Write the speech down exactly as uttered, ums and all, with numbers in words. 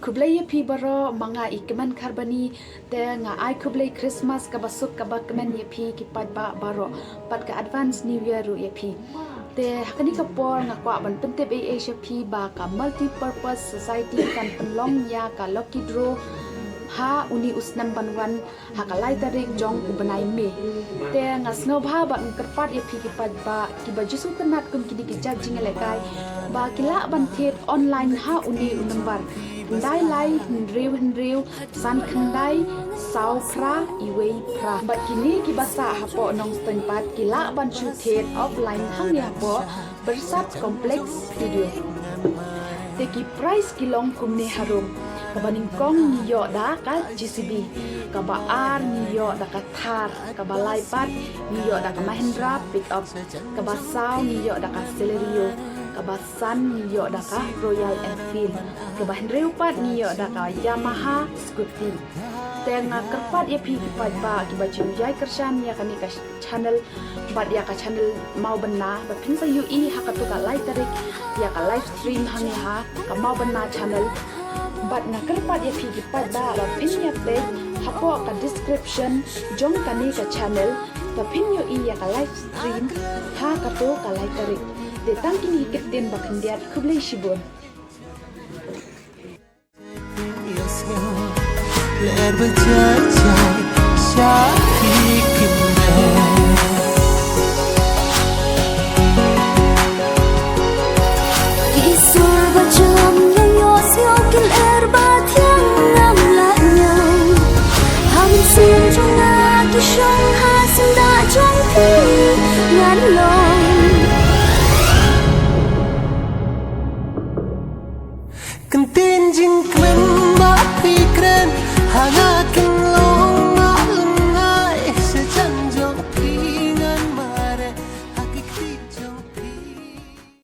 Khublei ïa phi baroh, ma nga i Kmen Kharbani. Te nga ai khublei Christmas kaba suk kaba kmen ïa phi ki paidbah baroh, bad ka Advance New Year ruh ïa phi. Te ha kane ka por nga kwah ban pyntip ei ei sha phi ba ka Multipurpose Society kan pynlong ïa ka lucky draw ha une u snem ban wan ha ka lai tarik jong u bnai May. Te nga sngewbha ban kyrpad ïa phi ki paidbah kiba ju sngewtynnat kum kine ki jait jingïalehkai ba ki lah ban thied online ha une u number khyndai lai hynriew hynriew san khyndai saw phra wei phra. Bad kine kiba sah hapoh Nongstoiñ pat ki lah ban shu thied offline hangne hapoh Byrsat Complex Studio. Te ki prize ki long kumne harum. Kaba nyngkong ngi ïoh da ka J C B, kaba ar ngi ïoh da ka Thar, kaba lai pat ngi ïoh da ka Mahindra pickup, kaba saw ngi ïoh da ka Celerio, kaba san ngi ïoh da ka Royal Enfield, kaba hynriew pat ngi ïoh da ka Yamaha scooty. Te nga kyrpad ïa phi ki paidbah kiba ju ïai kyrshan ïa kane ka channel bad ïa ka channel Mawbynna ba phin sa ïohi ha kato ka lai tarik ïa ka live stream hangne ha ka Mawbynna channel. Bad nga kyrpad ïa phi ki paidbah ba phin ïa peit hapoh ka description jong kane ka channel ba phin ïohi ïa ka live stream ha kato ka lai tarik. Te tang kine ki ktien ba khyndiat, khublei shibun. Kyntien jingkmen ba phi